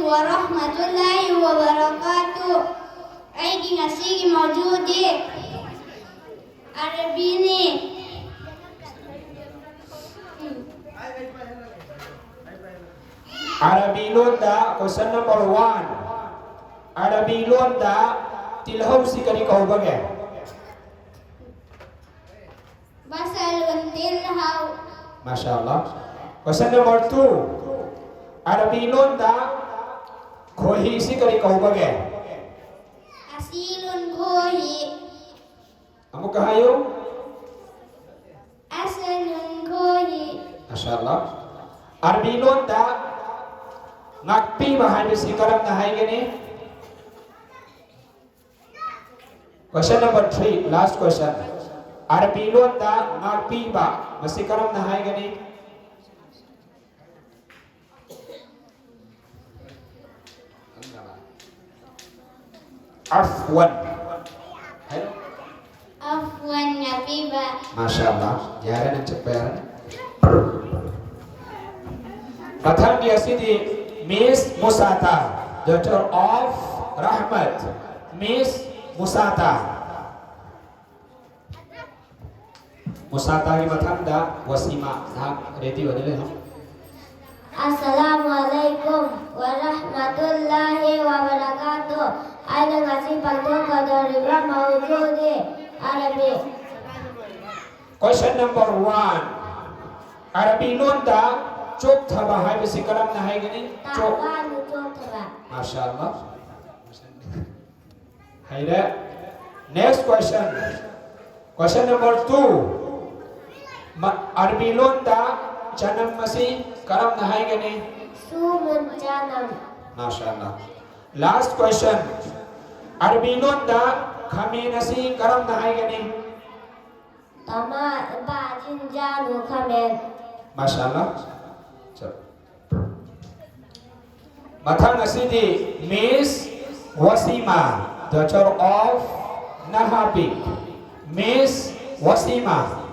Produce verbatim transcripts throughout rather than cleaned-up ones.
ورحمة الله وبركاته. ꯑꯩꯒꯤ ꯉꯁꯤꯒꯤ ꯃꯧꯖꯨꯗꯤ ꯑꯔꯕꯤꯅꯤ꯫ ꯑꯔꯕꯤ ꯂꯣꯟꯗ question number one, ꯑꯔꯕꯤ ꯂꯣꯟꯗ ꯇꯤꯜꯍꯧꯁꯤ ꯀꯔꯤ ꯀꯧꯕꯒꯦ? ꯕꯁꯂꯨꯟ ꯇꯤꯜꯍꯧ꯫ ꯃꯥꯁꯥ ꯑꯜꯂꯥ꯫ Question number two, ꯑꯔꯕꯤ ꯂꯣꯟꯗ ꯈꯣꯏꯍꯤꯁꯤ ꯀꯔꯤ ꯀꯧꯕꯒꯦ? ꯑꯁꯤꯂꯨꯟ ꯈꯣꯏꯍꯤ꯫ ꯑꯃꯨꯛꯀ ꯍꯥꯏꯌꯨ꯫ ꯑꯁꯤꯂꯨꯟ ꯈꯣꯏꯍꯤ꯫ ꯃꯥꯁꯥ ꯑꯜꯂꯥ꯫ ꯑꯔꯕꯤ ꯂꯣꯟꯗ ꯉꯥꯛꯄꯤꯕ ꯍꯥꯏꯕꯁꯤ ꯀꯔꯝꯅ ꯍꯥꯏꯒꯅꯤ? Question number three, last question. ꯑꯔꯕꯤ ꯂꯣꯟꯗ ꯉꯥꯛꯄꯤꯕ, ꯃꯁꯤ ꯀꯔꯝꯅ ꯍꯥꯏꯒꯅꯤ? ꯑꯐꯋꯟ꯫ ꯍꯥꯏꯔꯣ꯫ ꯑꯐꯋꯟ ꯉꯥꯛꯄꯤꯕ꯫ ꯃꯥꯁꯥ ꯑꯜꯂꯥ꯫ ꯌꯥꯔꯦ, ꯅꯪ ꯆꯠꯄ ꯌꯥꯔꯦ꯫ ꯃꯊꯪꯒꯤ ꯑꯁꯤꯗꯤ Miss Musata, daughter of Rahmat. Miss Musata. ꯃꯨꯁꯥꯇꯥꯒꯤ ꯃꯊꯪꯗ ꯋꯥꯁꯤꯃꯥ꯫ ꯅꯍꯥꯛ ready ꯑꯣꯏꯅ ꯂꯩꯌꯨ꯫ ꯑꯁꯂꯥꯃꯨ ꯑꯂꯥꯏꯀꯨꯝ ꯋꯔꯍꯃꯇꯨꯜꯂꯥꯍꯤ ꯋꯕꯔꯀꯥꯇꯨ꯫ ꯑꯩꯅ ꯉꯁꯤ ꯄꯥꯡꯊꯣꯛꯀꯗꯧꯔꯤꯕ ꯃꯧꯖꯨꯗꯤ ꯑꯔꯕꯤ꯫ Question number one. ꯑꯔꯕꯤ ꯂꯣꯟꯗ ꯆꯣꯛꯊꯕ ꯍꯥꯏꯕꯁꯤ ꯀꯔꯝꯅ ꯍꯥꯏꯒꯅꯤ? ꯆꯣꯛ- ꯇꯥꯕꯥꯅ ꯆꯣꯛꯊꯕ꯫ ꯃꯥꯁꯥ ꯑꯜꯂꯥ꯫ ꯍꯩꯔꯦ꯫ Next question. Question number two. ꯃ- ꯑꯔꯕꯤ ꯂꯣꯟꯗ ꯆꯅꯝ ꯑꯁꯤ ꯀꯔꯝꯅ ꯍꯥꯏꯒꯅꯤ? ꯁꯨꯃꯨꯟ ꯆꯅꯝ꯫ ꯃꯥꯁꯥ ꯑꯜꯂꯥ꯫ Last question. ꯑꯔꯕꯤ ꯂꯣꯟꯗ ꯈꯥꯃꯦꯟ ꯑꯁꯤ ꯀꯔꯝꯅ ꯍꯥꯏꯒꯅꯤ? ꯇꯃꯥ ꯕꯥꯖꯤꯟꯖꯥꯅꯨ ꯈꯥꯃꯦꯟ꯫ ꯃꯥꯁꯥ ꯑꯜꯂꯥ꯫ ꯆꯠ- ꯃꯊꯪ ꯑꯁꯤꯗꯤ Miss ꯋꯥꯁꯤꯃꯥ, daughter of Nahabi. Miss ꯋꯥꯁꯤꯃꯥ꯫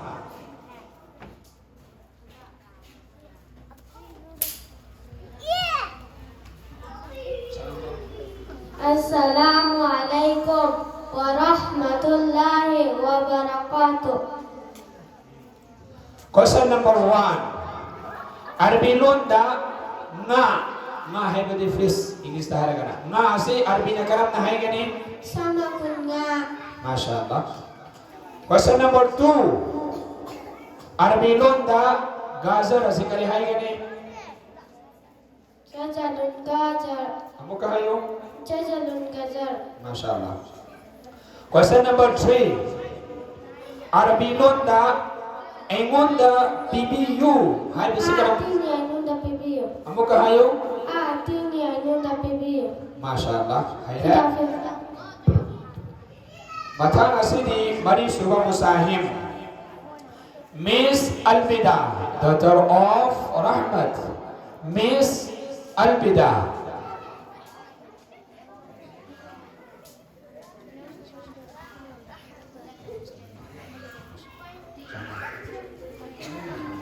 Assalamu alaikum wa rahmatullahi wa barakatuh. Question number one. ꯑꯔꯕꯤ ꯂꯣꯟꯗ ꯉꯥ, ꯉꯥ ꯍꯥꯏꯕꯗꯤ fish, English ꯇ ꯍꯥꯏꯔꯒꯅ꯫ ꯉꯥ ꯑꯁꯤ ꯑꯔꯕꯤꯅ ꯀꯔꯝꯅ ꯍꯥꯏꯒꯅꯤ? Samakun nga. ꯃꯥꯁꯥ ꯑꯜꯂꯥ꯫ Question number two. ꯑꯔꯕꯤ ꯂꯣꯟꯗ ꯒꯥꯖꯔ ꯑꯁꯤ ꯀꯔꯤ ꯍꯥꯏꯒꯅꯤ? Jajalun gajar. ꯑꯃꯨꯛꯀ ꯍꯥꯏꯌꯨ꯫ Jajalun gajar. ꯃꯥꯁꯥ ꯑꯜꯂꯥ꯫ Question number three. ꯑꯔꯕꯤ ꯂꯣꯟꯗ ꯑꯩꯉꯣꯟꯗ ꯄꯤꯕꯤꯌꯨ ꯍꯥꯏꯕꯁꯤ ꯀꯔꯝ? Atini ainunda pibiyo. ꯑꯃꯨꯛꯀ ꯍꯥꯏꯌꯨ꯫ Atini ainunda pibiyo. ꯃꯥꯁꯥ ꯑꯜꯂꯥ꯫ ꯍꯩꯔꯦ꯫ Kitafiyo. ꯃꯊꯪ ꯑꯁꯤꯗꯤ ꯃꯔꯤꯁꯨꯕ ꯃꯨꯁꯥꯍꯤꯝ꯫ Miss Albida, daughter of Rahmat. Miss Albida.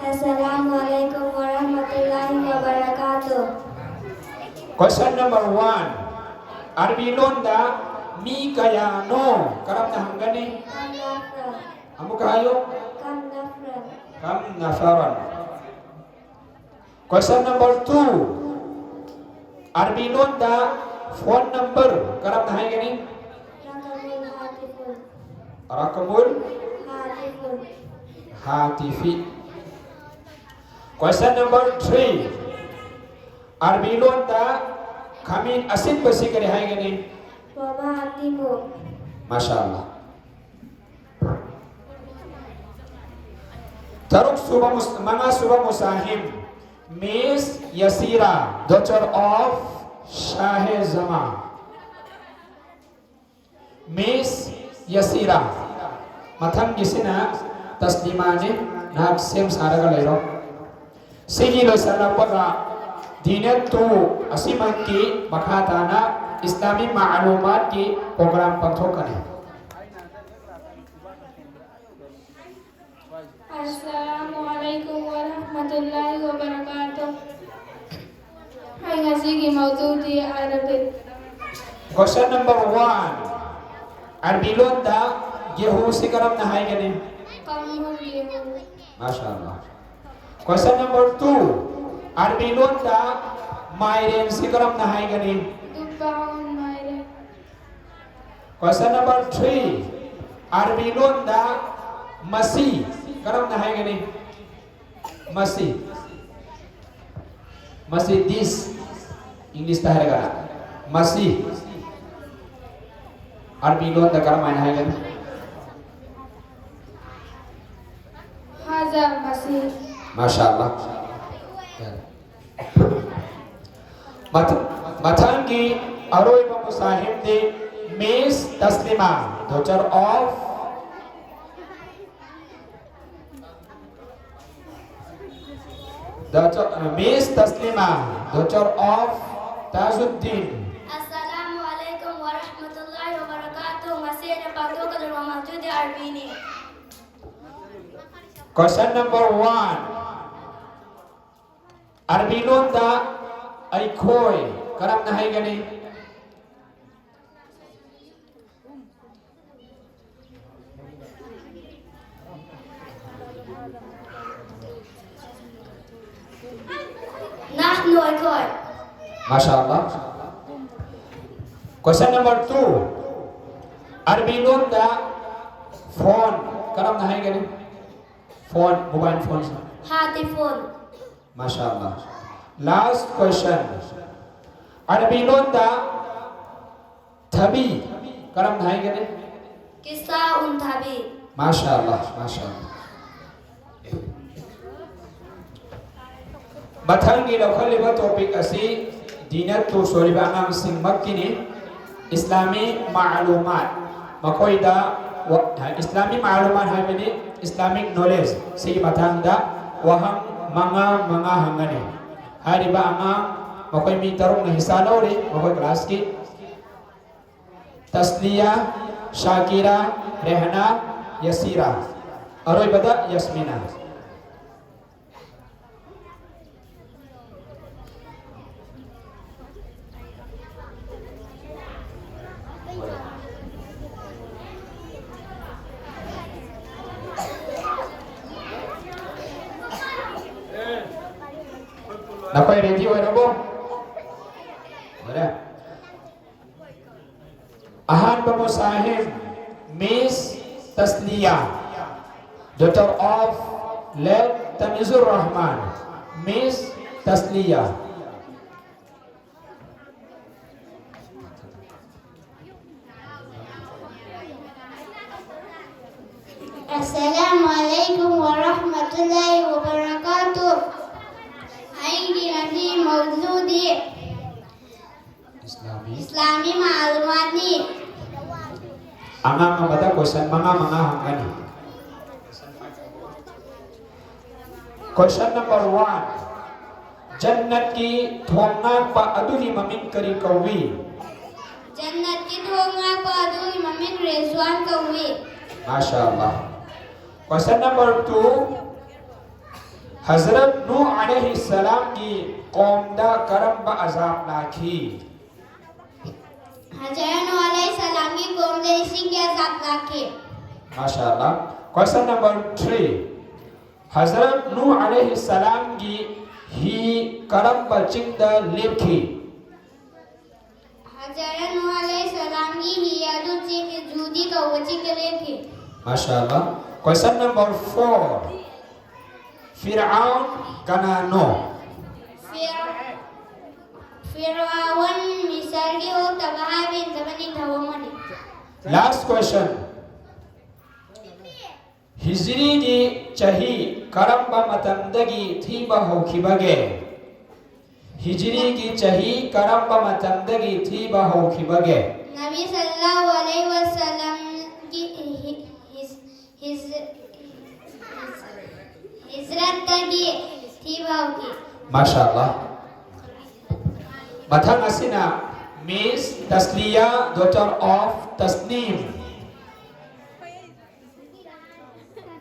Assalamu alaikum wa rahmatullahi wa barakatuh. Question number one. ꯑꯔꯕꯤ ꯂꯣꯟꯗ ꯃꯤ ꯀꯌꯥꯅꯣ ꯀꯔꯝꯅ ꯍꯪꯒꯅꯤ? Kam nafran? ꯑꯃꯨꯛꯀ ꯍꯥꯏꯌꯨ꯫ Kam nafran? كم نفرا. Question number two. ꯑꯔꯕꯤ ꯂꯣꯟꯗ phone number ꯀꯔꯝꯅ ꯍꯥꯏꯒꯅꯤ? Rakamul hatifun. رقم Hatifun. الهاتف. Question number three. ꯑꯔꯕꯤ ꯂꯣꯟꯗ ꯈꯥꯃꯦꯟ ꯑꯁꯤꯟꯕꯁꯤ ꯀꯔꯤ ꯍꯥꯏꯒꯅꯤ? Wamatimu. ꯃꯥꯁꯥ ꯑꯜꯂꯥ꯫ ꯇꯔꯨꯛ ꯁꯨꯕ ꯃꯨꯁ-, ꯃꯉꯥ ꯁꯨꯕ ꯃꯨꯁꯥꯍꯤꯝ, Miss Yasira, daughter of ꯁꯥꯍꯦ Jama. Miss Yasira, ꯃꯊꯪꯒꯤꯁꯤꯅ ꯇꯁꯂꯤꯃꯥꯅꯤ, ꯅꯍꯥꯛ ꯁꯦꯝ ꯁꯥꯔꯒ ꯂꯩꯔꯣ꯫ ꯁꯤꯒꯤ ꯂꯣꯏꯁꯤꯜꯂꯛꯄꯒ ꯗꯤꯅꯦꯠ ꯇꯨ ꯑꯁꯤꯃꯛꯀꯤ ꯃꯈꯥ ꯇꯥꯅ ꯏꯁꯂꯥꯃꯤ ꯃꯥꯂꯨꯃꯥꯠꯀꯤ program ꯄꯥꯡꯊꯣꯛꯀꯅꯤ꯫ Assalamu alaikum wa rahmatullahi wa barakatuh. ꯑꯩ ꯉꯁꯤꯒꯤ ꯃꯧꯗꯨꯗꯤ Arabic꯫ Question number one. ꯑꯔꯕꯤ ꯂꯣꯟꯗ ꯒꯦꯍꯨꯁꯤ ꯀꯔꯝꯅ ꯍꯥꯏꯒꯅꯤ? ꯀꯥꯡꯍꯧ ꯒꯦꯍꯨ꯫ ꯃꯥꯁꯥ ꯑꯜꯂꯥ꯫ Question number two. ꯑꯔꯕꯤ ꯂꯣꯟꯗ ꯃꯥꯏꯔꯦꯟꯁꯤ ꯀꯔꯝꯅ ꯍꯥꯏꯒꯅꯤ? ꯗꯨꯕꯥꯎꯟ ꯃꯥꯏꯔꯦꯟ꯫ Question number three. ꯑꯔꯕꯤ ꯂꯣꯟꯗ ꯃꯁꯤ ꯀꯔꯝꯅ ꯍꯥꯏꯒꯅꯤ? ꯃꯁꯤ꯫ ꯃꯁꯤ, this, ꯏꯪꯂꯤꯁꯇ ꯍꯥꯏꯔꯒꯅ ꯃꯁꯤ꯫ ꯑꯔꯕꯤ ꯂꯣꯟꯗ ꯀꯔꯝꯍꯥꯏꯅ ꯍꯥꯏꯒꯅꯤ? ꯍꯥꯖꯥ ꯃꯁꯤ꯫ ꯃꯥꯁꯥ ꯑꯜꯂꯥ꯫ ꯃꯊ-, ꯃꯊꯪꯒꯤ ꯑꯔꯣꯏꯕ ꯃꯨꯁꯥꯍꯤꯝꯗꯤ Miss Taslima, daughter of Daughter, uh, Miss Taslima, daughter of Tajuddin. Assalamu alaikum wa rahmatullahi wa barakatuh. ꯃꯁꯤ ꯑꯩꯅ ꯄꯥꯡꯊꯣꯛꯀꯗꯧꯔꯤꯕ ꯃꯥꯎꯖꯨꯗꯤ ꯑꯔꯕꯤꯅꯤ꯫ Question number one. ꯑꯔꯕꯤ ꯂꯣꯟꯗ ꯑꯩꯈꯣꯏ ꯀꯔꯝꯅ ꯍꯥꯏꯒꯅꯤ? ꯅꯍꯅꯨ ꯑꯩꯈꯣꯏ꯫ ꯃꯥꯁꯥ ꯑꯜꯂꯥ꯫ Question number two. ꯑꯔꯕꯤ ꯂꯣꯟꯗ phone ꯀꯔꯝꯅ ꯍꯥꯏꯒꯅꯤ? Phone, mobile phone. ꯍꯥꯇꯤꯐꯣꯟ꯫ ꯃꯥꯁꯥ ꯑꯜꯂꯥ꯫ Last question. ꯑꯔꯕꯤ ꯂꯣꯟꯗ ꯊꯕꯤ ꯀꯔꯝꯅ ꯍꯥꯏꯒꯅꯤ? ꯀꯤꯁꯥ ꯎꯟ ꯊꯕꯤ꯫ ꯃꯥꯁꯥ ꯑꯜꯂꯥ, ꯃꯥꯁꯥ ꯑꯜꯂꯥ꯫ ꯃꯊꯪꯒꯤ ꯂꯧꯈꯠꯂꯤꯕ topic ꯑꯁꯤ D Net two ꯁꯣꯜꯂꯤꯕ ꯑꯉꯥꯡꯁꯤꯡꯃꯛꯀꯤꯅꯤ꯫ ꯏꯁꯂꯥꯃꯤ ꯃꯥꯂꯨꯃꯥꯠ, ꯃꯈꯣꯏꯗ ꯋꯥ-, ꯏꯁꯂꯥꯃꯤ ꯃꯥꯂꯨꯃꯥꯠ ꯍꯥꯏꯕꯗꯤ Islamic knowledge, ꯁꯤꯒꯤ ꯃꯇꯥꯡꯗ ꯋꯥꯍꯪ ꯃꯉꯥ, ꯃꯉꯥ ꯍꯪꯒꯅꯤ꯫ ꯍꯥꯏꯔꯤꯕ ꯑꯉꯥꯡ ꯃꯈꯣꯏ ꯃꯤ ꯇꯔꯨꯛꯅ ꯍꯤꯁꯥ ꯂꯧꯔꯤ, ꯃꯈꯣꯏ class ꯀꯤ꯫ ꯇꯁꯂꯤꯌꯥ, ꯁꯥꯀꯤꯔꯥ, ꯔꯦꯍꯅꯥ, ꯌꯁꯤꯔꯥ꯫ ꯑꯔꯣꯏꯕꯗ ꯌꯥꯁꯃꯤꯅꯥ꯫ ꯑꯩꯈꯣꯏ ꯔꯦꯗꯤ ꯑꯣꯏꯔꯕꯣ? ꯑꯣꯏꯔꯦ꯫ ꯑꯍꯥꯟꯕ ꯃꯨꯁꯥꯍꯤꯝ, ꯃꯤꯁ ꯇꯁꯂꯤꯌꯥ, daughter of late Tamizur Rahman, Miss Tasliya. Assalamu alaikum wa rahmatullahi wa barakatuh. ꯑꯩꯒꯤ ꯃꯃꯤꯡ ꯃꯧꯖꯨꯗꯤ ꯏꯁꯂꯥꯃꯤ꯫ ꯏꯁꯂꯥꯃꯤ ꯃꯥꯂꯨꯃꯥꯠꯅꯤ꯫ ꯑꯉꯥꯡ ꯑꯃꯗ ꯀꯣꯏꯁꯟ ꯃꯉꯥ ꯃꯉꯥ ꯍꯪꯒꯅꯤ꯫ Question number one. ꯖꯟꯅꯠꯀꯤ ꯊꯣꯡ ꯉꯥꯛꯄ ꯑꯗꯨꯒꯤ ꯃꯃꯤꯡ ꯀꯔꯤ ꯀꯧꯏ? ꯖꯟꯅꯠꯀꯤ ꯊꯣꯡ ꯉꯥꯛꯄ ꯑꯗꯨꯒꯤ ꯃꯃꯤꯡ ꯔꯦꯖ꯭ꯋꯥꯟ ꯀꯧꯏ꯫ ꯃꯥꯁꯥ ꯑꯜꯂꯥꯍ꯫ Question number two. ꯍꯖꯔꯠ ꯅꯨꯍ ꯑꯂꯩꯍꯤ ꯁꯂꯥꯝꯒꯤ ꯀꯣꯝꯗ ꯀꯔꯝꯕ ꯑꯖꯥꯕ ꯂꯥꯛꯈꯤ? ꯍꯖꯔꯠ ꯅꯨꯍ ꯑꯂꯩꯍꯤ ꯁꯂꯥꯝꯒꯤ ꯀꯣꯝꯗ ꯏꯁꯤꯡꯒꯤ ꯑꯖꯥꯕ ꯂꯥꯛꯈꯤ꯫ ꯃꯥꯁꯥ ꯑꯜꯂꯥꯍ꯫ Question number three. ꯍꯖꯔꯠ ꯅꯨꯍ ꯑꯂꯩꯍꯤ ꯁꯂꯥꯝꯒꯤ ꯍꯤ ꯀꯔꯝꯕ ꯆꯤꯡꯗ ꯂꯦꯞꯈꯤ? ꯍꯖꯔꯠ ꯅꯨꯍ ꯑꯂꯩꯍꯤ ꯁꯂꯥꯝꯒꯤ ꯍꯤ ꯑꯗꯨ ꯆꯤꯡ ꯖꯨꯗꯤ ꯀꯧꯕ ꯆꯤꯡꯗ ꯂꯦꯞꯈꯤ꯫ ꯃꯥꯁꯥ ꯑꯜꯂꯥꯍ꯫ Question number four. ꯐꯤꯔꯑꯥꯎꯟ ꯀꯅꯥꯅꯣ? ꯐꯤꯔ-, ꯐꯤꯔꯑꯥꯎꯟ ꯃꯤꯁꯔꯒꯤ ꯑꯣꯛꯇꯕ ꯍꯥꯏꯕ ꯏꯟꯗꯕ ꯅꯤꯡꯊꯧ ꯑꯃꯅꯤ꯫ Last question. ꯍꯤꯖ꯭ꯔꯤꯒꯤ ꯆꯍꯤ ꯀꯔꯝꯕ ꯃꯇꯝꯗꯒꯤ ꯊꯤꯕ ꯍꯧꯈꯤꯕꯒꯦ? ꯍꯤꯖ꯭ꯔꯤꯒꯤ ꯆꯍꯤ ꯀꯔꯝꯕ ꯃꯇꯝꯗꯒꯤ ꯊꯤꯕ ꯍꯧꯈꯤꯕꯒꯦ? ꯅꯕꯤ ꯁꯜꯂꯜꯂꯥꯍꯨ ꯑꯂꯩꯍꯤ ꯋꯁꯜꯂꯝꯒꯤ ꯍꯤ-, ꯍꯤꯖ-, ꯍꯤꯖ-, ꯍꯤꯖ꯭ꯔꯠꯇꯒꯤ ꯊꯤꯕ ꯍꯧꯈꯤ꯫ ꯃꯥꯁꯥ ꯑꯜꯂꯥꯍ꯫ ꯃꯊꯪ ꯑꯁꯤꯅ Miss Tasliya, daughter of Tasneem.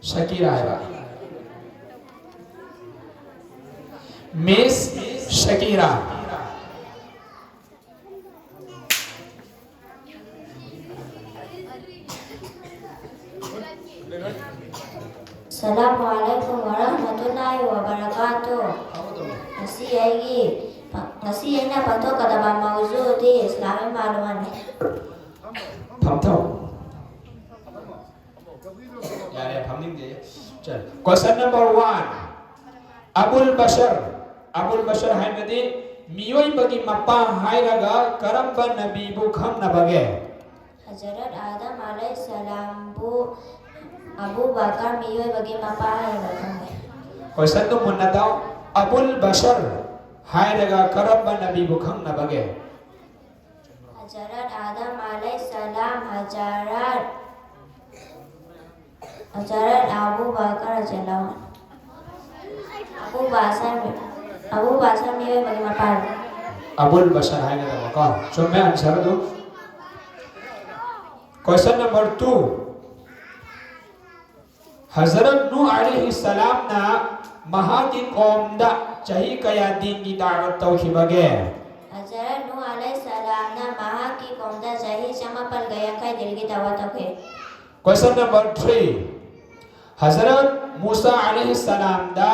ꯁꯀꯤꯔꯥ ꯍꯥꯏꯕ꯫ Miss ꯁꯀꯤꯔꯥ꯫ السلام عليكم ورحمة الله وبركاته. ꯉꯁꯤ ꯑꯩꯒꯤ ꯉꯁꯤ ꯑꯩꯅ ꯄꯥꯡꯊꯣꯛꯀꯗꯕ ꯃꯧꯖꯨꯗꯤ ꯏꯁꯂꯥꯃꯤꯛ ꯃꯥꯂꯨꯃꯥꯠꯅꯤ꯫ ꯐꯝꯊꯧ꯫ ꯌꯥꯔꯦ, ꯐꯝꯅꯤꯡꯗꯦ꯫ ꯆꯠ꯫ Question number one. ꯑꯕꯨꯜ ꯕꯁꯔ꯫ ꯑꯕꯨꯜ ꯕꯁꯔ ꯍꯥꯏꯕꯗꯤ ꯃꯤꯑꯣꯏꯕꯒꯤ ꯃꯄꯥ ꯍꯥꯏꯔꯒ ꯀꯔꯝꯕ ꯅꯕꯤꯕꯨ ꯈꯪꯅꯕꯒꯦ? ꯍꯖꯔꯠ ꯑꯥꯗꯝ ꯑꯂꯩꯍꯤꯁꯁꯂꯥꯝꯕꯨ ꯑꯕꯨ ꯕꯀꯔ ꯃꯤꯑꯣꯏꯕꯒꯤ ꯃꯄꯥ ꯍꯥꯏꯅ ꯈꯪꯅꯩ꯫ Question ꯗꯨ ꯃꯨꯟꯅ ꯇꯥꯎ꯫ ꯑꯕꯨꯜ ꯕꯁꯔ ꯍꯥꯏꯔꯒ ꯀꯔꯝꯕ ꯅꯕꯤꯕꯨ ꯈꯪꯅꯕꯒꯦ? Hazrat ꯑꯥꯗꯝ ꯑꯂꯩꯍꯤꯁꯁꯂꯥꯝ, Hazrat Hazrat Abu ꯕꯀꯔ ꯔꯖꯤꯌꯜꯂꯥꯍꯨ ꯑꯟꯍꯨ꯫ Abu ꯕꯁꯔ, Abu ꯕꯁꯔ ꯃꯤꯑꯣꯏꯕꯒꯤ ꯃꯄꯥꯅꯤ꯫ ꯑꯕꯨꯜ ꯕꯁꯔ ꯍꯥꯏꯒꯗꯕꯀꯣ꯫ ꯆꯨꯝꯃꯦ answer ꯗꯨ꯫ Question number two. ꯍꯖꯔꯠ ꯅꯨꯍ ꯑꯂꯩꯍꯤꯁꯁꯂꯥꯝꯅ ꯃꯍꯥꯛꯀꯤ ꯀꯣꯝꯗ ꯆꯍꯤ ꯀꯌꯥ ꯗꯤꯟꯒꯤ ꯗꯥꯋꯠ ꯇꯧꯈꯤꯕꯒꯦ? ꯍꯖꯔꯠ ꯅꯨꯍ ꯑꯂꯩꯍꯤꯁꯁꯂꯥꯝꯅ ꯃꯍꯥꯛꯀꯤ ꯀꯣꯝꯗ ꯆꯍꯤ ꯆꯃꯥꯄꯜꯒ ꯌꯥꯡꯈꯩ ꯗꯤꯟꯒꯤ ꯗꯥꯋꯠ ꯇꯧꯈꯤ꯫ Question number three. Hazrat Musa ꯑꯂꯩꯍꯤꯁꯁꯂꯥꯝꯗ,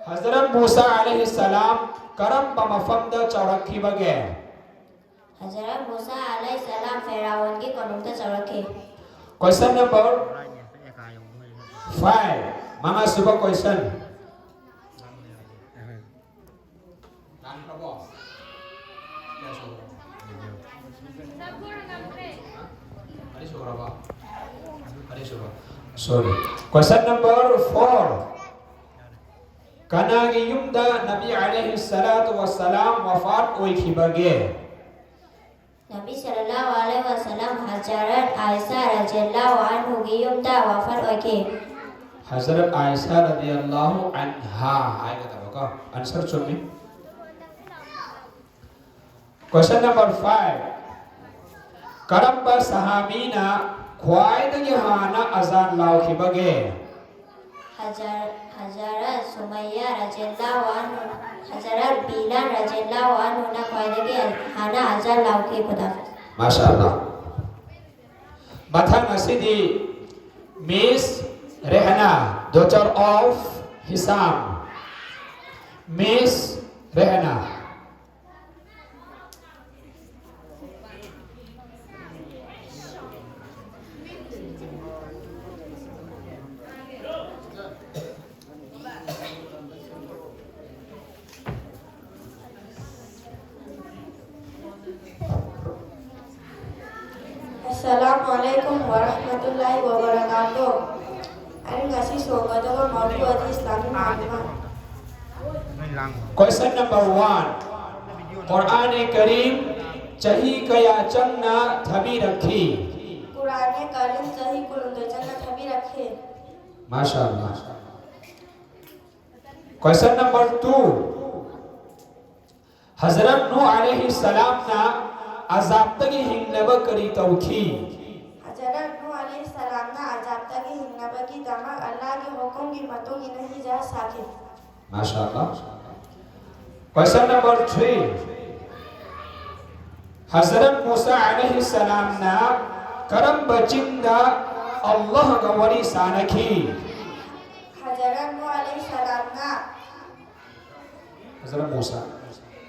Hazrat Musa ꯑꯂꯩꯍꯤꯁꯁꯂꯥꯝ ꯀꯔꯝꯕ ꯃꯐꯝꯗ ꯆꯥꯎꯔꯛꯈꯤꯕꯒꯦ? Hazrat Musa ꯑꯂꯩꯍꯤꯁꯁꯂꯥꯝ ꯐꯦꯔꯥꯎꯟꯒꯤ ꯀꯣꯅꯨꯡꯗ ꯆꯥꯎꯔꯛꯈꯤ꯫ Question number five. ꯃꯉꯥꯁꯨꯕ question. ꯂꯥꯟꯈ꯭ꯔꯕꯣ? ꯀꯌꯥ ꯁꯨꯔꯕ? ꯃꯔꯤ ꯁꯨꯔꯕ? ꯃꯔꯤ ꯁꯨꯔꯕ? Sorry. Question number four. ꯀꯅꯥꯒꯤ ꯌꯨꯝꯗ ꯅꯕꯤ ꯑꯂꯩꯍꯤ ꯁꯂꯥꯇꯨ ꯋꯁꯁꯂꯥꯝ ꯋꯐꯥꯠ ꯑꯣꯏꯈꯤꯕꯒꯦ? ꯅꯕꯤ ꯁꯜꯂꯜꯂꯥꯍꯨ ꯑꯂꯩꯍꯤ ꯋꯁꯜꯂꯝ ꯍꯖꯔꯠ ꯑꯥꯏꯁꯥ ꯔꯖꯤꯌꯜꯂꯥꯍꯨ ꯑꯟꯍꯨꯒꯤ ꯌꯨꯝꯗ ꯋꯥꯐꯠ ꯑꯣꯏꯈꯤ꯫ ꯍꯖꯔꯠ ꯑꯥꯏꯁꯥ ꯔꯖꯤꯌꯜꯂꯥꯍꯨ ꯑꯟꯍꯥ ꯍꯥꯏꯒꯗꯕꯀꯣ꯫ Answer ꯆꯨꯝꯃꯤ꯫ Question number five. ꯀꯔꯝꯕ ꯁꯍꯥꯕꯤꯅ ꯈ꯭ꯋꯥꯏꯗꯒꯤ ꯍꯥꯟꯅ ꯑꯖꯥꯟ ꯂꯥꯎꯈꯤꯕꯒꯦ? ꯍꯖꯔ-, ꯍꯖꯔꯠ ꯁꯨꯃꯩꯌꯥ ꯔꯖꯤꯌꯜꯂꯥꯍꯨ ꯑꯟꯍꯨ, ꯍꯖꯔꯠ ꯕꯤꯂꯥꯜ ꯔꯖꯤꯌꯜꯂꯥꯍꯨ ꯑꯟꯍꯨꯅ ꯈ꯭ꯋꯥꯏꯗꯒꯤ ꯍꯥꯟꯅ ꯑꯖꯥꯟ ꯂꯥꯎꯈꯤ꯫ ꯈꯨꯗꯥ ꯍꯥꯐꯤꯖ꯫ ꯃꯥꯁꯥ ꯑꯜꯂꯥ꯫ ꯃꯊꯪ ꯑꯁꯤꯗꯤ Miss ꯔꯦꯍꯅꯥ, daughter of ꯍꯤꯁꯥꯝ꯫ Miss Rehna. Assalamu alaikum warahmatullahi wabarakatuh. ꯑꯩꯅ ꯉꯁꯤ ꯁꯣꯟꯒꯗꯕ ꯃꯥꯎꯊꯨ ꯑꯗꯨ ꯏꯁꯂꯥꯃꯤꯛ ꯃꯥꯂꯨꯃꯥꯠ꯫ Question number one. ꯀꯨꯔꯥꯟ ꯀꯔꯤꯝ ꯆꯍꯤ ꯀꯌꯥ ꯆꯪꯅ ꯊꯥꯕꯤꯔꯛꯈꯤ? ꯀꯨꯔꯥꯟ ꯀꯔꯤꯝ ꯆꯍꯤ ꯀꯨꯟꯍꯨꯝꯗꯣꯏ ꯆꯪꯅ ꯊꯥꯕꯤꯔꯛꯈꯤ꯫ ꯃꯥꯁꯥ ꯑꯜꯂꯥ꯫ Question number two. ꯍꯖꯔꯠ ꯅꯨꯍ ꯑꯂꯩꯍꯤ ꯁꯂꯥꯝꯅ ꯑꯖꯥꯕꯇꯒꯤ ꯍꯤꯡꯅꯕ ꯀꯔꯤ ꯇꯧꯈꯤ? ꯍꯖꯔꯠ ꯅꯨꯍ ꯑꯂꯩꯍꯤ ꯁꯂꯥꯝꯅ ꯑꯖꯥꯕꯇꯒꯤ ꯍꯤꯡꯅꯕꯒꯤꯗꯃꯛ ꯑꯜꯂꯥꯍꯒꯤ ꯍꯨꯀꯨꯝꯒꯤ ꯃꯇꯨꯡ ꯏꯟꯅ ꯍꯤꯖꯔꯠ ꯁꯥꯈꯤ꯫ ꯃꯥꯁꯥ ꯑꯜꯂꯥ꯫ Question number three. Hazrat Musa ꯑꯂꯩꯍꯤ ꯁꯂꯥꯝꯅ ꯀꯔꯝꯕ ꯆꯤꯡꯗ ꯑꯜꯂꯥꯍꯒ ꯋꯥꯔꯤ ꯁꯥꯅꯈꯤ? ꯍꯖꯔꯠ ꯅꯨꯍ ꯑꯂꯩꯍꯤ ꯁꯂꯥꯝꯅ ꯍꯖꯔꯠ ꯃꯨꯁꯥ꯫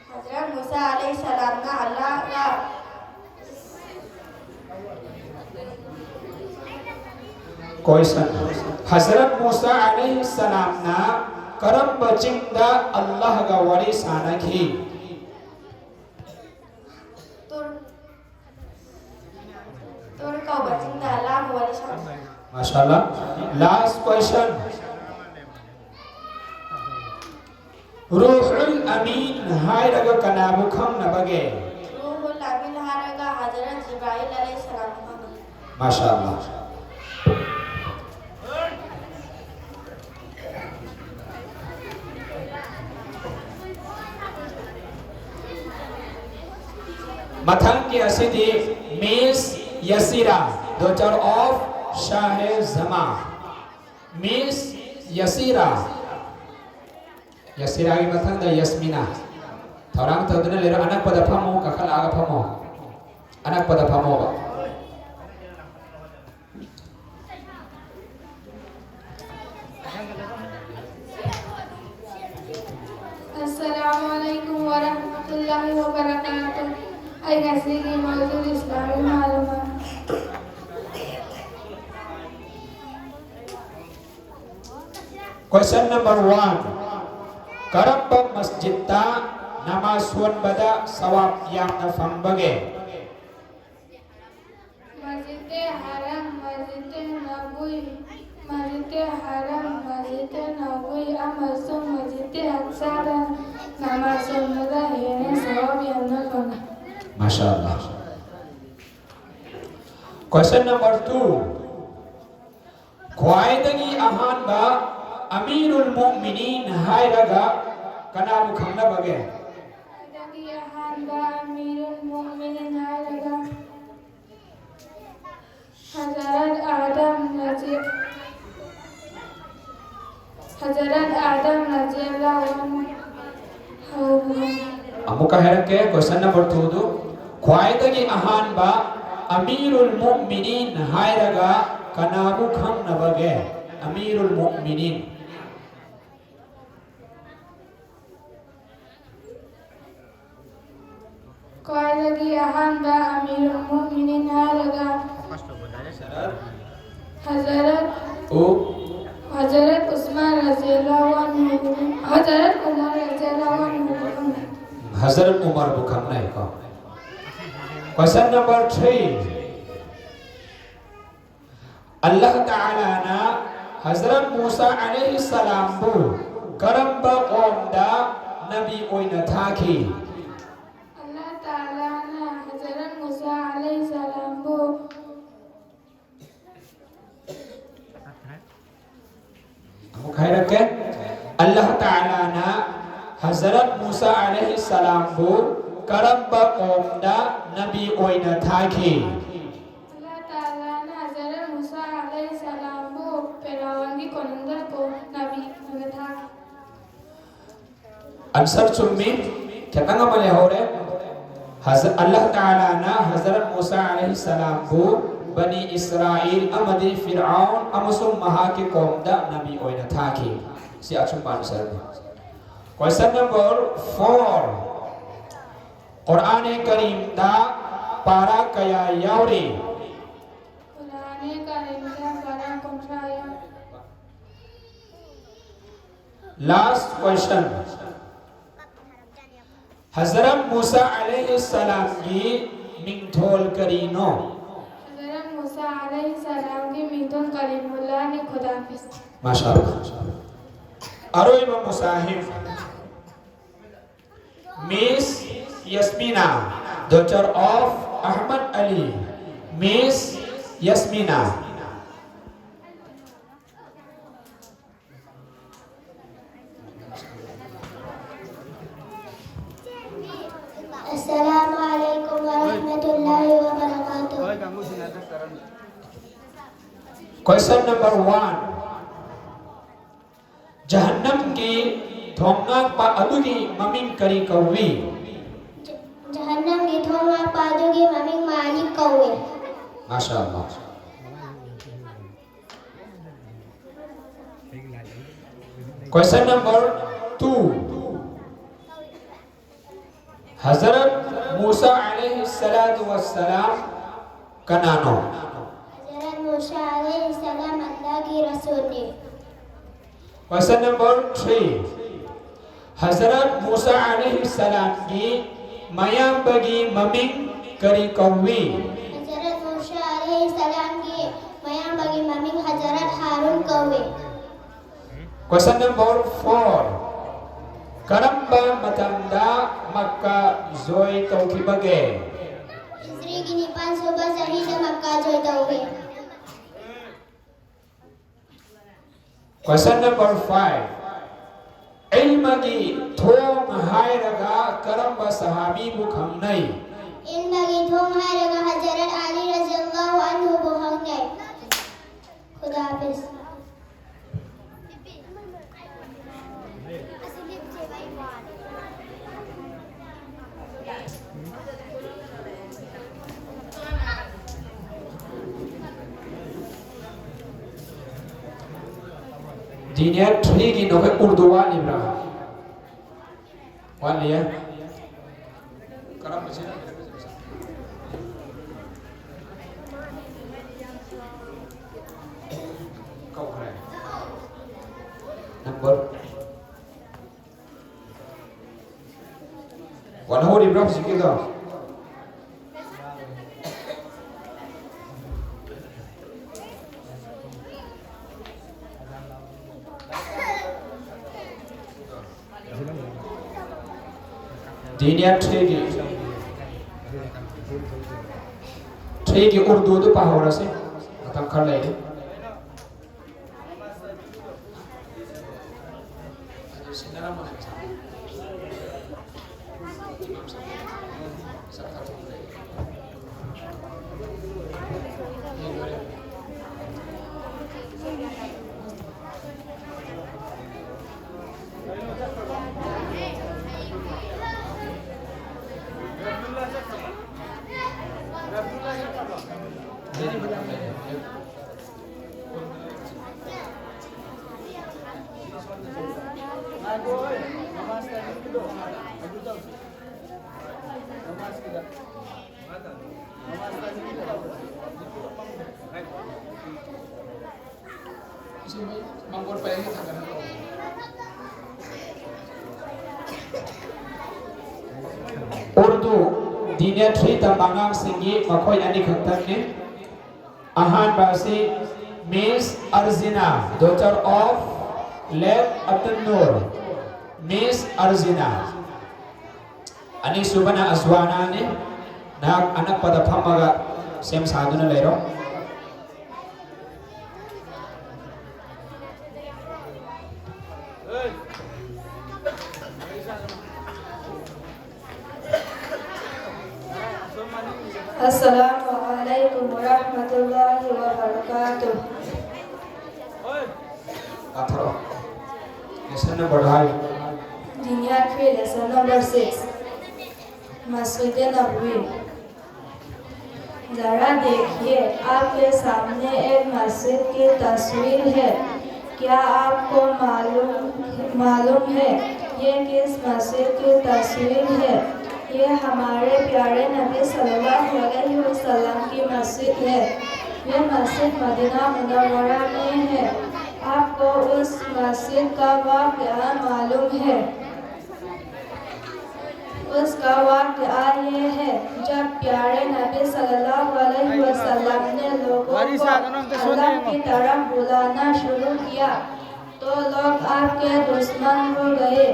ꯍꯖꯔꯠ ꯃꯨꯁꯥ ꯑꯂꯩꯍꯤ ꯁꯂꯥꯝꯅ ꯑꯜꯂꯥꯍꯒ Question. ꯍꯖꯔꯠ ꯃꯨꯁꯥ ꯑꯂꯩꯍꯤ ꯁꯂꯥꯝꯅ ꯀꯔꯝꯕ ꯆꯤꯡꯗ ꯑꯜꯂꯥꯍꯒ ꯋꯥꯔꯤ ꯁꯥꯅꯈꯤ? ꯇꯨꯔ ꯇꯨꯔ ꯀꯧꯕ ꯆꯤꯡꯗ ꯑꯜꯂꯥꯍꯒ ꯋꯥꯔꯤ ꯁꯥꯅꯈꯤ꯫ ꯃꯥꯁꯥ ꯑꯜꯂꯥ꯫ Last question. ꯔꯨꯍꯨꯜ ꯑꯃꯤꯟ ꯍꯥꯏꯔꯒ ꯀꯅꯥꯕꯨ ꯈꯪꯅꯕꯒꯦ? ꯔꯨꯍꯨꯜ ꯑꯃꯤꯟ ꯍꯥꯏꯔꯒ ꯍꯖꯔꯠ ꯖꯤꯕ꯭ꯔꯥꯏꯜ ꯑꯂꯩꯍꯤ ꯁꯂꯥꯝ ꯈꯪꯅꯩ꯫ ꯃꯥꯁꯥ ꯑꯜꯂꯥ꯫ ꯃꯊꯪꯒꯤ ꯑꯁꯤꯗꯤ Miss ꯌꯁꯤꯔꯥ, daughter of ꯁꯥꯍꯦ Jama. Miss ꯌꯁꯤꯔꯥ꯫ ꯌꯁꯤꯔꯥꯒꯤ ꯃꯊꯪꯗ ꯌꯁꯃꯤꯅꯥ꯫ ꯊꯧꯔꯥꯡ ꯇꯧꯗꯨꯅ ꯂꯩꯔꯣ꯫ ꯑꯅꯛꯄꯗ ꯐꯝꯃꯣ, ꯀꯥꯈꯠꯂꯛꯑꯒ ꯐꯝꯃꯣ꯫ ꯑꯅꯛꯄꯗ ꯐꯝꯃꯣꯕ꯫ ꯑꯁꯂꯥꯃꯨ ꯑꯂꯥꯏꯀꯨꯝ ꯋꯥꯔꯍꯃꯇꯨꯜꯂꯥꯍꯤ ꯋꯥꯕꯔꯀꯥꯇꯨꯍ꯫ ꯑꯩ ꯉꯁꯤꯒꯤ ꯃꯧꯖꯨꯗ ꯏꯁꯂꯥꯃꯤ ꯃꯥꯂꯨꯃꯥꯠ꯫ Question number one. ꯀꯔꯝꯕ ꯃꯁꯖꯤꯗꯇ ꯅꯃꯥꯖ ꯁꯣꯟꯕꯗ ꯁꯋꯥꯕ ꯌꯥꯝꯅ ꯐꯪꯕꯒꯦ? ꯃꯁꯖꯤꯗ ꯍꯔꯝ, ꯃꯁꯖꯤꯗ ꯅꯕꯋꯤ, ꯃꯁꯖꯤꯗ ꯍꯔꯝ, ꯃꯁꯖꯤꯗ ꯅꯕꯋꯤ ꯑꯃꯁꯨꯡ ꯃꯁꯖꯤꯗ ꯑꯛꯁꯥꯗ ꯅꯃꯥꯖ ꯁꯣꯟꯕꯗ ꯍꯦꯟꯅ ꯁꯋꯥꯕ ꯌꯥꯝꯅ ꯐꯪꯏ꯫ ꯃꯥꯁꯥ ꯑꯜꯂꯥꯍ꯫ Question number two. ꯈ꯭ꯋꯥꯏꯗꯒꯤ ꯑꯍꯥꯟꯕ ꯑꯃꯤꯔꯨꯜ ꯃꯨꯑꯃꯤꯅꯤꯟ ꯍꯥꯏꯔꯒ ꯀꯅꯥꯕꯨ ꯈꯪꯅꯕꯒꯦ? ꯈ꯭ꯋꯥꯏꯗꯒꯤ ꯑꯍꯥꯟꯕ ꯑꯃꯤꯔꯨꯜ ꯃꯨꯑꯃꯤꯅꯤꯟ ꯍꯥꯏꯔꯒ ꯍꯖꯔꯠ ꯑꯥꯗꯝ ꯔꯖꯤ-, ꯍꯖꯔꯠ ꯑꯥꯗꯝ ꯔꯖꯤꯌꯜꯂꯥꯍꯨ ꯑꯟꯍꯨ꯫ ꯑꯃꯨꯛꯀ ꯍꯥꯏꯔꯛꯀꯦ, question number two ꯗꯨ꯫ ꯈ꯭ꯋꯥꯏꯗꯒꯤ ꯑꯍꯥꯟꯕ ꯑꯃꯤꯔꯨꯜ ꯃꯨꯑꯃꯤꯅꯤꯟ ꯍꯥꯏꯔꯒ ꯀꯅꯥꯕꯨ ꯈꯪꯅꯕꯒꯦ? ꯑꯃꯤꯔꯨꯜ ꯃꯨꯑꯃꯤꯅꯤꯟ꯫ ꯈ꯭ꯋꯥꯏꯗꯒꯤ ꯑꯍꯥꯟꯕ ꯑꯃꯤꯔꯨꯜ ꯃꯨꯑꯃꯤꯅꯤꯟ ꯍꯥꯏꯔꯒ ꯍꯖꯔꯠ ꯎ꯫ Hazrat ꯎꯁꯃꯥꯟ ꯔꯖꯤꯌꯜꯂꯥꯍꯨ ꯑꯟꯍꯨ, Hazrat Umar ꯔꯖꯤꯌꯜꯂꯥꯍꯨ ꯑꯟꯍꯨ꯫ Hazrat ꯎꯃꯔꯕꯨ ꯈꯪꯅꯩꯀꯣ꯫ Question number three. ꯑꯜꯂꯥꯍ ꯇꯥꯂꯥꯅ Hazrat Musa ꯑꯂꯩꯍꯤ ꯁꯂꯥꯝꯕꯨ ꯀꯔꯝꯕ ꯀꯧꯝꯗ ꯅꯕꯤ ꯑꯣꯏꯅ ꯊꯥꯈꯤ? ꯑꯜꯂꯥꯍ ꯇꯥꯂꯥꯅ ꯍꯖꯔꯠ ꯃꯨꯁꯥ ꯑꯂꯩꯍꯤ ꯁꯂꯥꯝꯕꯨ ꯑꯃꯨꯛ ꯍꯥꯏꯔꯛꯀꯦ꯫ ꯑꯜꯂꯥꯍ ꯇꯥꯂꯥꯅ ꯍꯖꯔꯠ ꯃꯨꯁꯥ ꯑꯂꯩꯍꯤ ꯁꯂꯥꯝꯕꯨ ꯀꯔꯝꯕ ꯀꯧꯝꯗ ꯅꯕꯤ ꯑꯣꯏꯅ ꯊꯥꯈꯤ? ꯑꯜꯂꯥꯍ ꯇꯥꯂꯥꯅ ꯍꯖꯔꯠ ꯃꯨꯁꯥ ꯑꯂꯩꯍꯤ ꯁꯂꯥꯝꯕꯨ ꯐꯤꯔꯥꯎꯟꯒꯤ ꯀꯣꯅꯨꯡꯗ ꯀꯣ-, ꯅꯕꯤ ꯑꯣꯏꯅ ꯊꯥꯈꯤ꯫ Answer ꯆꯨꯝꯃꯤ꯫ ꯈꯤꯇꯪ ꯑꯃ ꯂꯩꯍꯧꯔꯦ꯫ ꯍꯖ-, ꯑꯜꯂꯥꯍ ꯇꯥꯂꯥꯅ ꯍꯖꯔꯠ ꯃꯨꯁꯥ ꯑꯂꯩꯍꯤ ꯁꯂꯥꯝꯕꯨ ꯕꯅꯤ ꯏꯁꯔꯥꯏꯜ ꯑꯃꯗꯤ ꯐꯤꯔꯥꯎꯟ ꯑꯃꯁꯨꯡ ꯃꯍꯥꯛꯀꯤ ꯀꯧꯝꯗ ꯅꯕꯤ ꯑꯣꯏꯅ ꯊꯥꯈꯤ꯫ ꯁꯤ ꯑꯆꯨꯝꯕ answer ꯅꯤ꯫ Question number four. ꯀꯨꯔꯥꯟ ꯀꯔꯤꯝꯗ ꯄꯥꯔꯥ ꯀꯌꯥ ꯌꯥꯎꯔꯤ? ꯀꯨꯔꯥꯟ ꯀꯔꯤꯝꯗ ꯄꯥꯔꯥ ꯀꯨꯟꯊ꯭ꯔꯥ ꯌꯥꯎꯔꯤ꯫ Last question. ꯍꯖꯔꯠ ꯃꯨꯁꯥ ꯑꯂꯩꯍꯤ ꯁꯂꯥꯝꯒꯤ ꯃꯤꯡꯊꯣꯜ ꯀꯔꯤꯅꯣ? ꯍꯖꯔꯠ ꯃꯨꯁꯥ ꯑꯂꯩꯍꯤ ꯁꯂꯥꯝꯒꯤ ꯃꯤꯡꯊꯣꯜ ꯀꯂꯤꯃꯨꯜꯂꯥꯍꯅꯤ꯫ ꯈꯨꯗꯥ ꯍꯥꯐꯤꯖ꯫ ꯃꯥꯁꯥ ꯑꯜꯂꯥꯍ꯫ ꯑꯔꯣꯏꯕ ꯃꯨꯁꯥꯍꯤꯝ꯫ Miss Yasmina, daughter of Ahmad Ali. Miss Yasmina. السلام عليكم ورحمة الله وبركاته. Question number one. ꯖꯍꯟꯅꯝꯒꯤ ꯊꯣꯡ ꯉꯥꯛꯄ ꯑꯗꯨꯒꯤ ꯃꯃꯤꯡ ꯀꯔꯤ ꯀꯧꯏ? ꯖꯍꯟꯅꯝꯒꯤ ꯊꯣꯡ ꯉꯥꯛꯄ ꯑꯗꯨꯒꯤ ꯃꯃꯤꯡ ꯃꯥꯂꯤꯛ ꯀꯧꯏ꯫ ꯃꯥꯁꯥ ꯑꯜꯂꯥꯍ꯫ Question number two. Hazrat Musa ꯑꯂꯩꯍꯤ ꯁꯂꯥꯇꯨ ꯋꯁꯁꯂꯥꯝ ꯀꯅꯥꯅꯣ? ꯍꯖꯔꯠ ꯃꯨꯁꯥ ꯑꯂꯩꯍꯤ ꯁꯂꯥꯝ ꯑꯜꯂꯥꯍꯒꯤ ꯔꯁꯨꯜꯅꯤ꯫ Question number three. Hazrat Musa ꯑꯂꯩꯍꯤ ꯁꯂꯥꯝꯒꯤ ꯃꯌꯥꯝꯕꯒꯤ ꯃꯃꯤꯡ ꯀꯔꯤ ꯀꯧꯏ? ꯍꯖꯔꯠ ꯃꯨꯁꯥ ꯑꯂꯩꯍꯤ ꯁꯂꯥꯝꯒꯤ ꯃꯌꯥꯝꯕꯒꯤ ꯃꯃꯤꯡ ꯍꯖꯔꯠ ꯍꯥꯔꯨꯟ ꯀꯧꯏ꯫ Question number four. ꯀꯔꯝꯕ ꯃꯇꯝꯗ ꯃꯛꯀꯥ ꯖꯣꯏ ꯇꯧꯈꯤꯕꯒꯦ? ꯍꯤꯖ꯭ꯔꯤꯒꯤ ꯅꯤꯄꯥꯟ ꯁꯨꯕ ꯆꯍꯤꯗ ꯃꯛꯀꯥ ꯖꯣꯏ ꯇꯧꯈꯤ꯫ Question number five. ꯏꯜꯃꯒꯤ ꯊꯣꯡ ꯍꯥꯏꯔꯒ ꯀꯔꯝꯕ ꯁꯍꯥꯕꯤꯕꯨ ꯈꯪꯅꯩ? ꯏꯜꯃꯒꯤ ꯊꯣꯡ ꯍꯥꯏꯔꯒ ꯍꯖꯔꯠ ꯑꯂꯤ ꯔꯖꯤꯌꯜꯂꯥꯍꯨ ꯑꯟꯍꯨꯕꯨ ꯈꯪꯅꯩ꯫ ꯈꯨꯗꯥ ꯍꯥꯐꯤꯖ꯫ Junior three ꯒꯤ ꯅꯈꯣꯏ ꯎꯔꯗꯨ ꯋꯥꯠꯂꯤꯕ꯭ꯔꯥ? ꯋꯥꯠꯂꯤꯌꯦ꯫ ꯀꯔꯝꯕꯁꯤꯅ? ꯀꯧꯈ꯭ꯔꯦ꯫ ꯅꯝꯕꯔ ꯋꯥꯟ ꯍꯧꯔꯤꯕ꯭ꯔꯥ ꯍꯧꯖꯤꯛꯀꯤꯗꯣ? ꯗꯤꯅꯤꯌꯥ ꯊ꯭ꯔꯤꯒꯤ, ꯊ꯭ꯔꯤꯒꯤ ꯎꯔꯗꯨꯗꯨ ꯄꯥꯍꯧꯔꯁꯤ꯫ ꯃꯇꯝ ꯈꯔ ꯂꯩꯔꯤ꯫ ꯎꯔꯗꯨ ꯗꯤꯅꯤꯌꯥ ꯊ꯭ꯔꯤ ꯇꯝꯕ ꯑꯉꯥꯡꯁꯤꯡꯒꯤ ꯃꯈꯣꯏ ꯑꯅꯤꯈꯛꯇꯪꯅꯤ꯫ ꯑꯍꯥꯟꯕ ꯑꯁꯤ Miss Arzina, daughter of late Abdul Noor, Miss Arzina꯫ ꯑꯅꯤꯁꯨꯕꯅ ꯑꯖꯋꯥꯅꯥꯅꯤ꯫ ꯅꯍꯥꯛ ꯑꯅꯛꯄꯗ ꯐꯝꯃꯒ ꯁꯦꯝ ꯁꯥꯗꯨꯅ ꯂꯩꯔꯣ꯫ السلام عليكم ورحمة الله وبركاته. ꯄꯥꯊꯔꯛꯑꯣ꯫ Lesson number ꯗꯣ ꯍꯥꯏꯌꯨ꯫ Dunya three, lesson number six. Masjid Nabwi. ज़रा देखिए, आपके सामने एक मस्जिद की तस्वीर है। क्या आपको मालूम, मालूम है ये किस मस्जिद की तस्वीर है? ये हमारे प्यारे नबी सल्लल्लाहु अलैहि वसल्लम की मस्जिद है। ये मस्जिद मदीना मुनव्वरा में है। आपको उस मस्जिद का वाक़या मालूम है? उसका वाक़या ये है, जब प्यारे नबी सल्लल्लाहु अलैहि वसल्लम ने लोगों को अल्लाह की तरफ बुलाना शुरू किया, तो लोग आपके दुश्मन हो गए।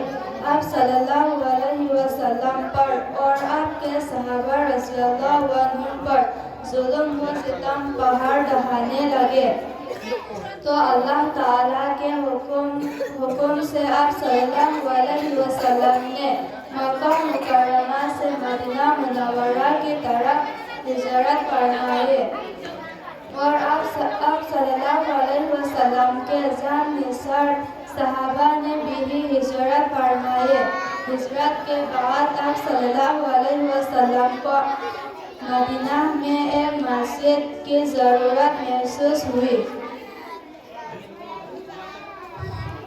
आप सल्लल्लाहु अलैहि वसल्लम पर और आपके सहाबा रज़ियल्लाहु अन्हुम पर जुल्म व सितम पहाड़ ढहाने लगे। तो अल्लाह ताला के हुक्म हुक्म से आप सल्लल्लाहु अलैहि वसल्लम ने मक्का मुकर्रमा से मदीना मुनव्वरा की तरफ हिजरत फरमाए। और आप स- आप सल्लल्लाहु अलैहि वसल्लम के जान निसार सहाबा ने भी हिजरत फरमाए। हिजरत के बाद आप सल्लल्लाहु अलैहि वसल्लम को मदीना में एक मस्जिद की ज़रूरत महसूस हुई,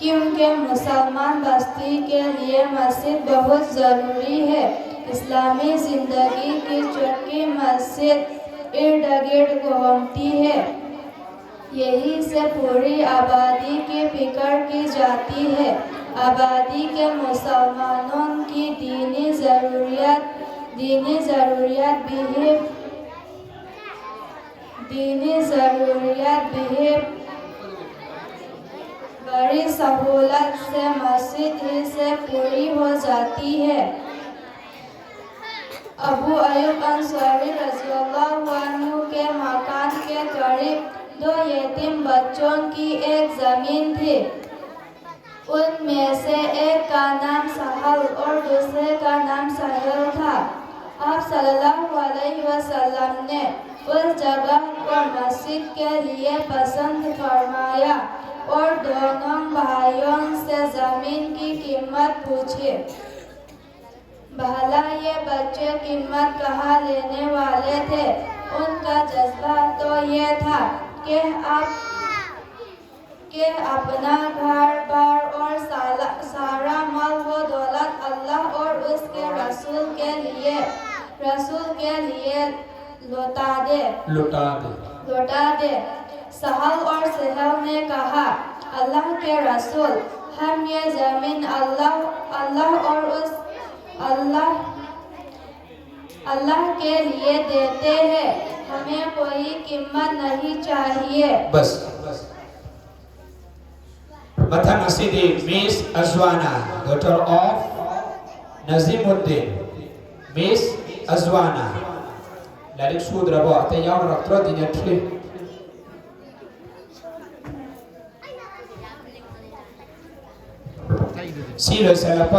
क्योंकि मुसलमान बस्ती के लिए मस्जिद बहुत ज़रूरी है। इस्लामी ज़िंदगी की चौकी मस्जिद इर्द गिर्द घूमती है। यही से पूरी आबादी की फिक्र की जाती है। आबादी के मुसलमानों की दीनी ज़रूरियत दीनी ज़रूरियत भी दीनी ज़रूरियत भी बड़ी सहूलत से मस्जिद ही से पूरी हो जाती है। अबू अयूब अंसारी रज़ियल्लाहु अन्हु के मकान के करीब दो यतीम बच्चों की एक ज़मीन थी। उनमें से एक का नाम सहल और दूसरे का नाम साहिल था। आप सल्लल्लाहु अलैहि वसल्लम ने उस जगह को मस्जिद के लिए पसंद फरमाया और दोनों भाइयों से ज़मीन की कीमत पूछी। भला ये बच्चे कीमत कहाँ लेने वाले थे? उनका जज्बा तो ये था कि आप ये अपना घर बार और साला- सारा माल व दौलत अल्लाह और उसके रसूल के लिए, रसूल के लिए लौटा दे। लौटा दे। लौटा दे। सहल और सहल ने कहा, अल्लाह के रसूल, हम ये जमीन अल्लाह, अल्लाह और उस अल्लाह, अल्लाह के लिए देते हैं, हमें कोई कीमत नहीं चाहिए। बस। ꯃꯊꯪ ꯑꯁꯤꯗꯤ Miss Azwana, daughter of Nazimuddin. Miss Azwana. ꯂꯥꯏꯔꯤꯛ ꯁꯨꯗ꯭ꯔꯕꯣ? ꯑꯇꯩ ꯌꯥꯎꯅꯔꯛꯇ꯭ꯔꯣ? ꯗꯤꯅꯦ ꯊ꯭ꯔꯤ꯫ ꯁꯤ ꯂꯣꯏꯁꯤꯜꯂꯛꯄ